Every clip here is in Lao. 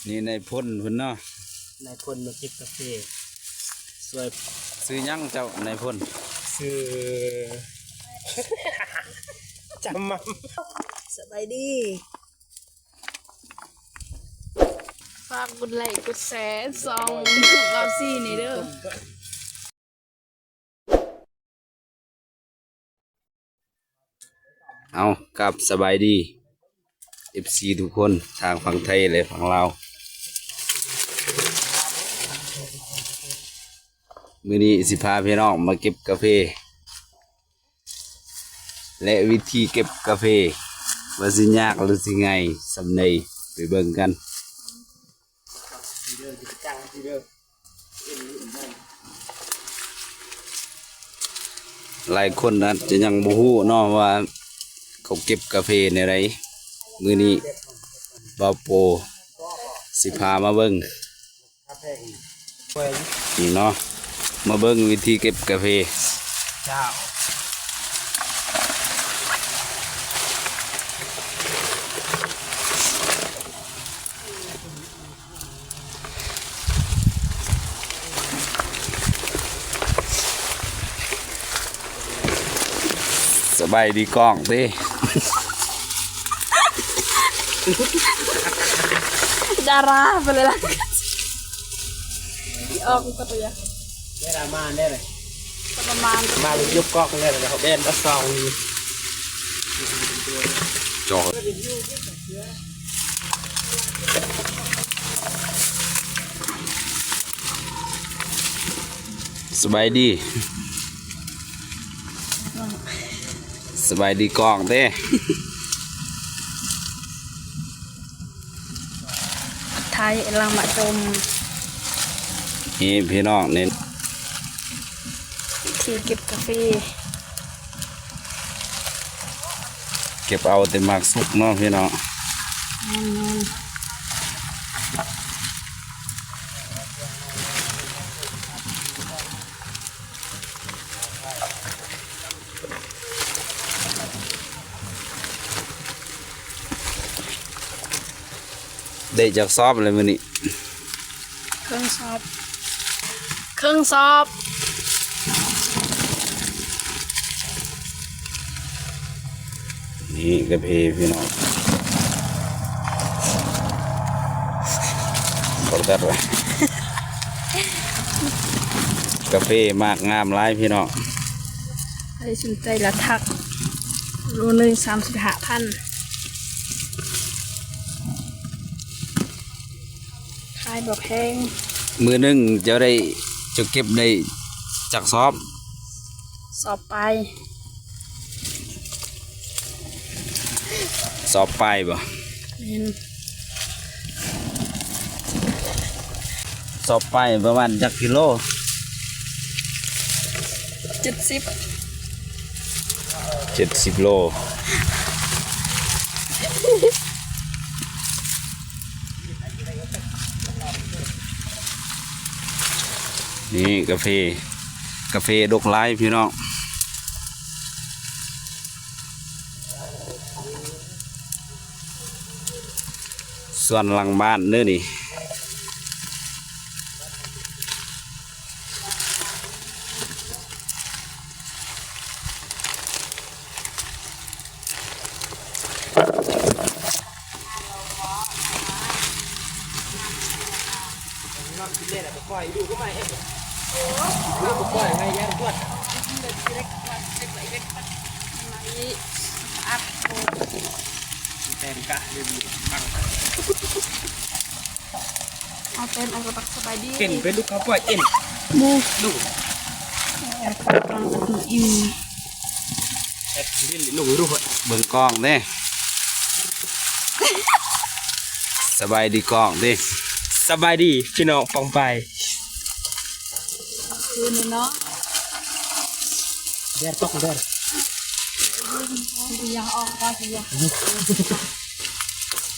ນີ້ນາຍພົນເພິ່ນເນາະ ນາຍພົນມາເກັບກາເຟ ຊ່ວຍ ຊື່ຫຍັງເຈົ້ານາຍພົນ? ຊື່ ຈຳໝ່ຳ. ສະບາຍດີ ຝາກກົດໄລກົດແຊຊ່ອງຢູທູບລາວຊີນີ້ເດີ. ເອົາ ກາບສະບາຍດີ ເອັຟຊີ ທຸກຄົນ ທາງຝັ່ງໄທ ແລະ ຝັ່ງລາວ. ມື້ນີ້ຊິພາພີ່ນ້ອງມາເກັບກາເຟ ແລະ ວິທີເກັບກາເຟ ວ່າຊິຍາກ ຫຼື ຊິງ່າຍສ່ຳໃດ ໄປເບິ່ງກັນ. ຫຼາຍຄົນອາດຈະຍັງບໍ່ຮູ້ເນາະວ່າເຂົາເກັບກາເຟແນວໃດ. ມື້ນີ້ບ່າວໂປຊິພາມາເບິ່ງ ນີ້ເນາະ ມາເບິ່ງວິທີເກັບກາເຟ. ເຈົ້າ ສະບາຍດີກ້ອງຕິ ດາລາໄປເລີຍລະ ອອກກໍຕົວຢ່າງ ເວລາມາແດ່ເລີຍ ປະມານ ມາຢູ່ກ້ອງແດ່ເລີຍ ເຂົາແບນຕາຊອງ. ຈອກ ສະບາຍດີ ສະບາຍດີກ້ອງເດ້ ໄທຫຼັງມາຊົມ ນີ້ພີ່ນ້ອງ ນີ້ ທີ່ເກັບກາເຟ ເກັບເອົາແຕ່ໝາກສຸກເນາະພີ່ນ້ອງ ແມ່ນໆ. ໄດ້ຈັກສອບແລ້ວມື້ນີ້? ເຄິ່ງສອບ ເຄິ່ງສອບ. ນີ້ກາເຟພີ່ນ້ອງ ກາເຟໝາກງາມຫຼາຍພີ່ນ້ອງ ໃຜສົນໃຈລະທັກ ໂລໜຶ່ງສາມສິບຫ້າພັນ ຂາຍບໍ່ແພງ. ມື້ໜຶ່ງເຈົ້າໄດ້ ເຈົ້າເກັບໄດ້ຈັກສອບ? ສອບປາຍ ສອບປາຍບໍ່? ແມ່ນ ສອບປາຍປະມານຈັກກິໂລ? ເຈັດສິບ ເຈັດສິບໂລ. ນີ້ກາເຟ ກາເຟດົກຫຼາຍພີ່ນ້ອງ ສວນຫຼັງບ້ານເດີນີ້. ເອົາເຕັ້ນ ເອົາກະບັກສະບາຍດີ ເຕັ້ນໄປລູກ ເຂົ້າປ່ອຍເຕັ້ນ ໝູ່ ລູກ ເອົາກະບັກອີ່ ເຮັດຫຼິ້ນລູກ ເບິ່ງກ້ອງເດ້ ສະບາຍດີກ້ອງເດ້ ສະບາຍດີພີ່ນ້ອງປ້ອງປາຍ ຄືນນີ້ເນາະ ແດດຕົກແດດ ບໍ່ຢາກອອກ ບໍ່ຢາກ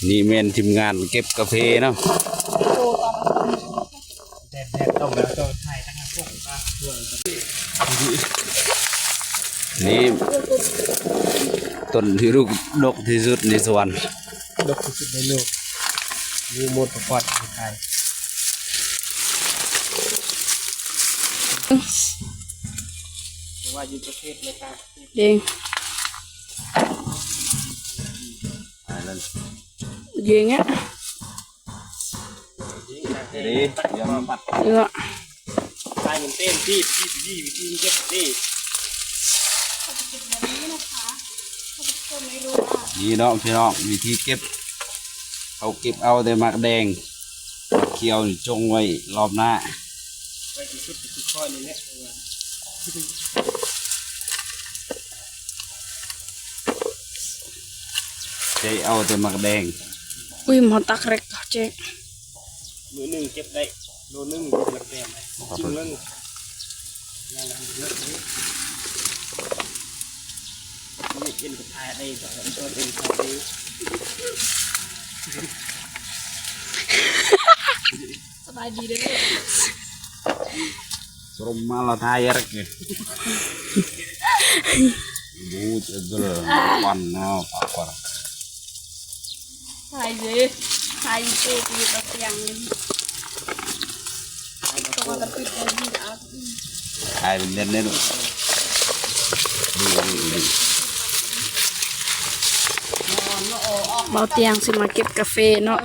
ນີ້ແມ່ນທີມງານເກັບກາເຟເນາະ ນີ້ຕົ້ນທີ່ລູກດົກທີ່ສຸດໃນສວນ ດົກທີ່ສຸດໃນໂລກ ມີໝົດປະກອບໄທ ເພາະວ່າຢູ່ປະເທດອາເມລິກາ ເດ້ງ ເດ້ງອະ ເດ້ງ ເດ້ງ ເດ້ງ ໃສ່ມັນເຕັມທີ່ ທີ່ ທີ່ ທີ່ເກັບເດ້ ນີ້ເນາະພີ່ນ້ອງ ວິທີເກັບ ເຮົາເກັບເອົາແຕ່ໝາກແດງ ໝາກຂຽວນີ້ຈົ່ງໄວ້ລອບໜ້າ ໄວ້ທີ່ສຸດຄືຂ້ອຍນີ້ແຫຼະ ໃສ່ເອົາແຕ່ໝາກແດງ ອຸ້ຍ ເຮົາຕັກເລັກເຮົາແຈກ ມື້ໜຶ່ງເກັບໄດ້ໂລໜຶ່ງ ເກັບແບບນັ້ນ ຈິງເບິ່ງ ເຮັດເປັນກະທາໄດ້ ເປັນກະທາໄດ້ ສະບາຍດີເດີ Sromma la tayar ke. But edel pan na pakor. Hai je, hai je, tu tak yang ni. Kau kata pit lagi aku. Hai, bener ni tu. Ini, ini, ini. ເບົາຕຽງຊິມາເກັບກາເຟເນາະ.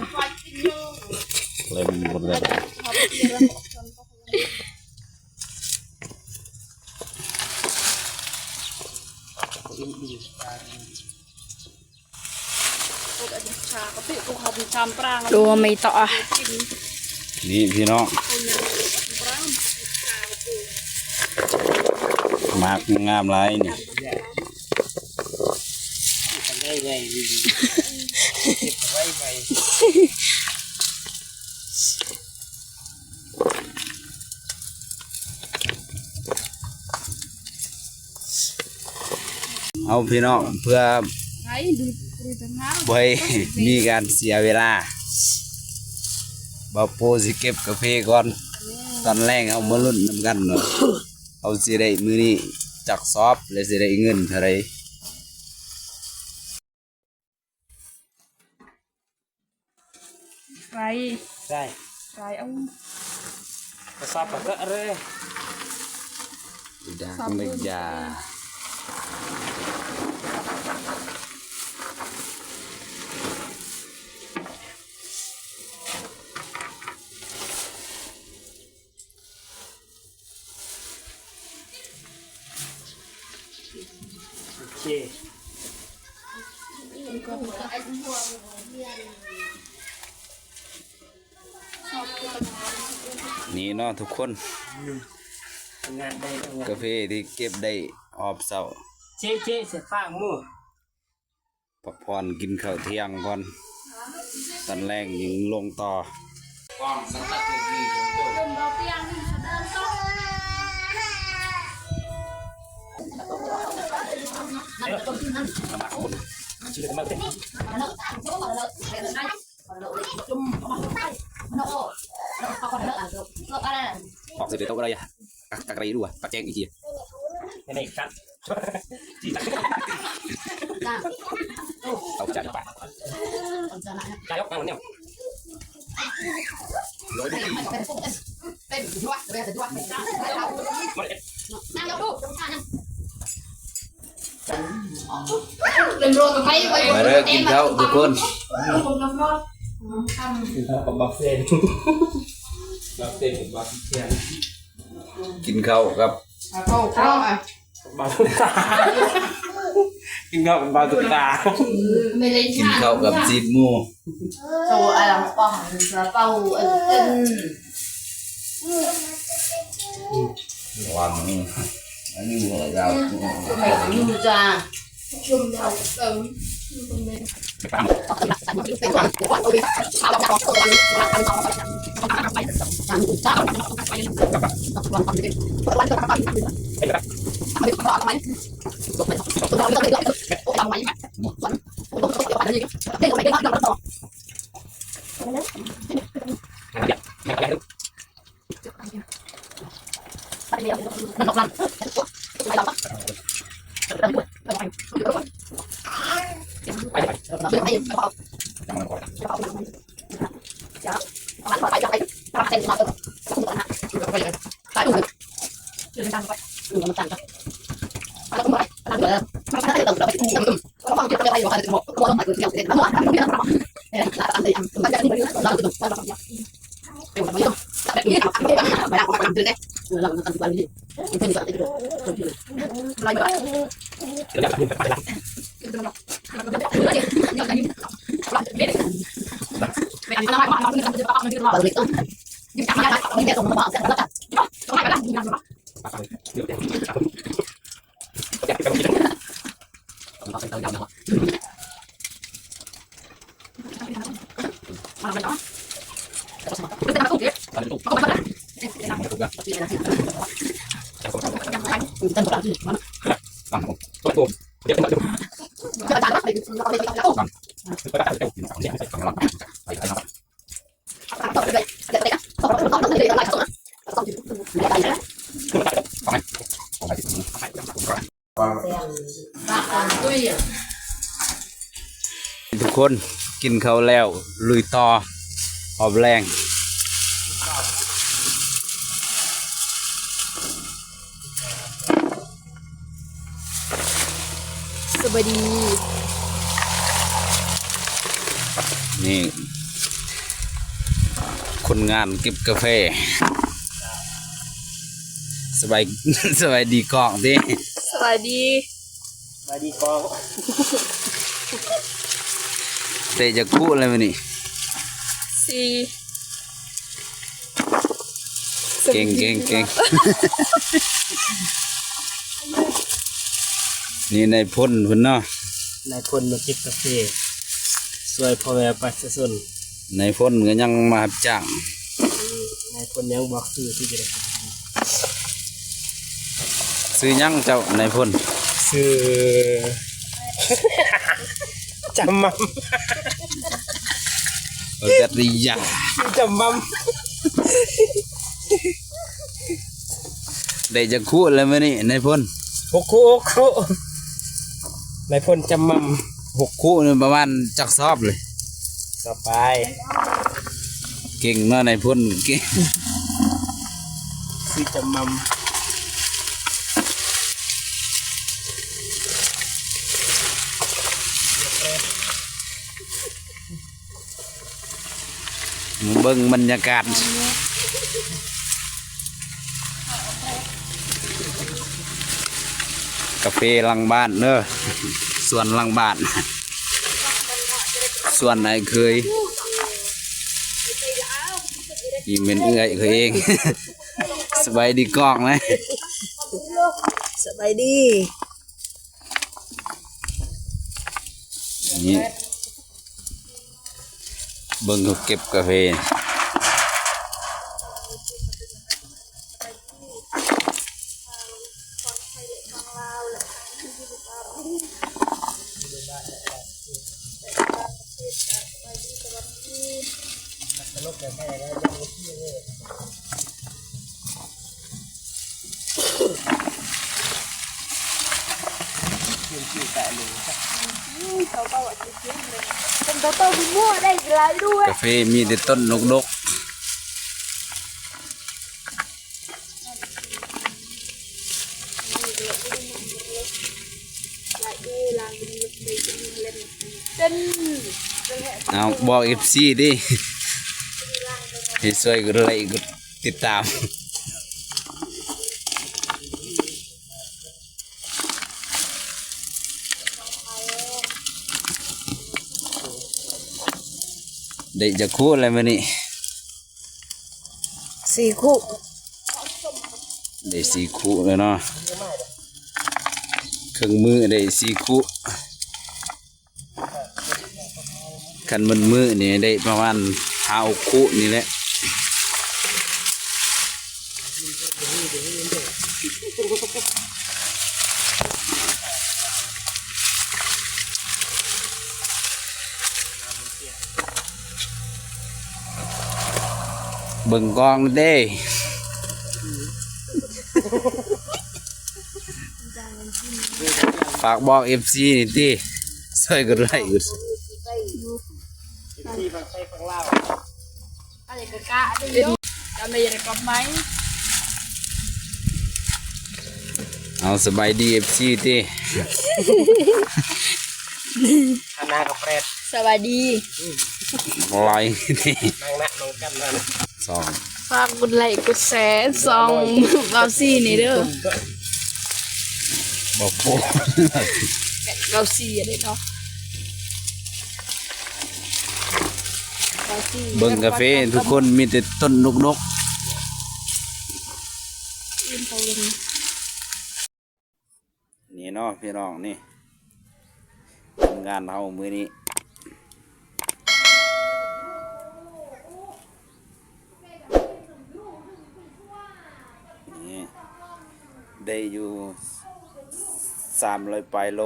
ໂດໄມຕະອະ ນີ້ພີ່ນ້ອງ ໝາກງາມຫຼາຍນີ້. ເອົາພີ່ນ້ອງ ເພື່ອບໍ່ໃຫ້ມີການເສຍເວລາ ບ່າວໂປຊິເກັບກາເຟກ່ອນ ຕອນແລງເຮົາມາລຸ້ນນຳກັນເນາະ ເຮົາຊິໄດ້ມື້ນີ້ຈັກສອບ ແລະ ຊິໄດ້ເງິນເທົ່າໃດ. ໄປ ໄດ້ ໄປເອົາ ກະສັບກະເລີຍ ດາກເມັກຢາ. ໂອເຄ ນີ້ເນາະທຸກຄົນ ອືມ ກາເຟທີ່ເກັບໄດ້ຮອບເຊົ້າ ເຈ ເຈ ໃສ່ຝາກໝູ່. ພັກຜ່ອນກິນເຂົ້າທ່ຽງກ່ອນ ຕອນແລງຍັງລົງຕໍ່. ອອກເສຍໂຕກໍໄດ້ ກັກ ກັກໄດ້ຢູ່ ປັດແຈງອີກທີ ໃນນັ້ນອີກຄັນ ເອົາຈານປາກ ຈ່າຍອອກມາແນວ ມາເດີກິນເຂົ້າທຸກຄົນ ກິນເຂົ້າກັບບັກເຊນ ບັກເຊນກັບບັກເຊນ ກິນເຂົ້າກັບ ເຂົ້າ ເຂົ້າ ບ່າວຕຸກຕາ ກິນເຂົ້າກັບບ່າວຕຸກຕາ ກິນເຂົ້າກັບຊີ້ນໝູ ໂຕອາລັງປ່ອງ ຊາລາເປົາ ອັນ ອັນ ລະວັງ ອັນນີ້ບໍ່ໄດ້ ແມ່ນຢູ່ຈ້າ. ໄປ ໄປ ໄປ. ທຸກຄົນກິນເຂົ້າແລ້ວ ລຸຍຕໍ່ຮອບແລງ. ສະບາຍດີ ນີ້ ຄົນງານເກັບກາແຟ. ສະບາຍ ສະບາຍດີກ້ອງຕິ. ສະບາຍດີ ສະບາຍດີກ້ອງ. ເຕະຈັກຄູ່ແລ້ວມື້ນີ້? ສີ່. ເກັ່ງ ເກັ່ງ ເກັ່ງ. ນີ້ນາຍພົນເພິ່ນເນາະ ນາຍພົນມາເກັບກາເຟ ຊ່ວຍພໍ່ແມ່ປະຊາຊົນ. ນາຍພົນກໍຍັງມາຮັບຈ້າງ ນາຍພົນຍັງບອກຊື່ ຊື່ຈັ່ງໃດ? ຊື່ຫຍັງເຈົ້ານາຍພົນ? ຊື່ ຈຳໝ່ຳ ເອີ ຈັດລິຍາ ຊື່ຈຳໝ່ຳ. ໄດ້ຈັກຄູ່ແລ້ວມື້ນີ້ນາຍພົນ? ຫົກຄູ່ ຫົກຄູ່ ນາຍພົນຈຳໝ່ຳ. ຫົກຄູ່ນີ້ປະມານຈັກສອບເລີຍ? ສອບປາຍ. ເກັ່ງເນາະນາຍພົນ ເກັ່ງ. ຊື່ຈຳໝ່ຳ. ເບິ່ງບັນຍາກາດ ກາເຟຫຼັງບ້ານເດີ ສວນຫຼັງບ້ານ ສວນອ້າຍເຂີຍ ອີ່ແມ່ນເອື້ອຍຂ້ອຍເອງ. ສະບາຍດີກ້ອງນະ. ສະບາຍດີ. ນີ້ ເບິ່ງເຂົາເກັບກາເຟ. ກາເຟມີແຕ່ຕົ້ນດົກໆ. ເອົາ ບອກເອັຟຊີເດ້ ໃຫ້ຊ່ວຍກົດໄລກົດຕິດຕາມ. ໄດ້ຈັກຄູ່ແລ້ວມື້ນີ້? ສີ່ຄູ່. ໄດ້ສີ່ຄູ່ແລ້ວເນາະ ເຄິ່ງມື້ໄດ້ສີ່ຄູ່. ຄັນໝົດມື້ນີ້ໄດ້ປະມານຫ້າຫົກຄູ່ນີ້ແຫຼະ. ເບິ່ງກ້ອງເດ້ ຝາກບອກເອັຟຊີນີ້ຕິ ຊ່ວຍກົດໄລກົດ ເອັຟຊີຝັ່ງໄທຝັ່ງລາວ. ກະກະເດ້ ເຈົ້ານາຍກະກັບໄມ້. ເອົາ ສະບາຍດີ ເອັຟຊີ ຕິ ຄະນະກະແປດ ສະບາຍດີ ອືມ ຫຼາຍ ນັ່ງນະ ນັ່ງກັນນັ້ນ ສອງ ຝາກກົດໄລກົດແຊຊ່ອງເບົາຊີນີ້ເດີ ບໍ່ໂປ ເບົາຊີເດີເນາະ. ເບິ່ງກາເຟທຸກຄົນມີແຕ່ຕົ້ນດົກໆ ນີ້ເນາະພີ່ນ້ອງ ນີ້ທີມງານເຮົາມື້ນີ້ ນີ້ໄດ້ຢູ່ສາມຮ້ອຍປາຍໂລ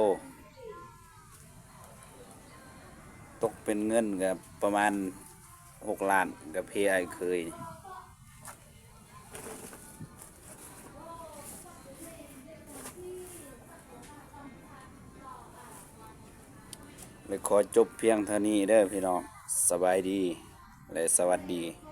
ຕົກເປັນເງິນກະປະມານຫົກລ້ານ ກາເຟອ້າຍເຂີຍ. ແລະ ຂໍຈົບພຽງເທົ່ານີ້ເດີພີ່ນ້ອງ ສະບາຍດີ ແລະ ສະຫວັດດີ.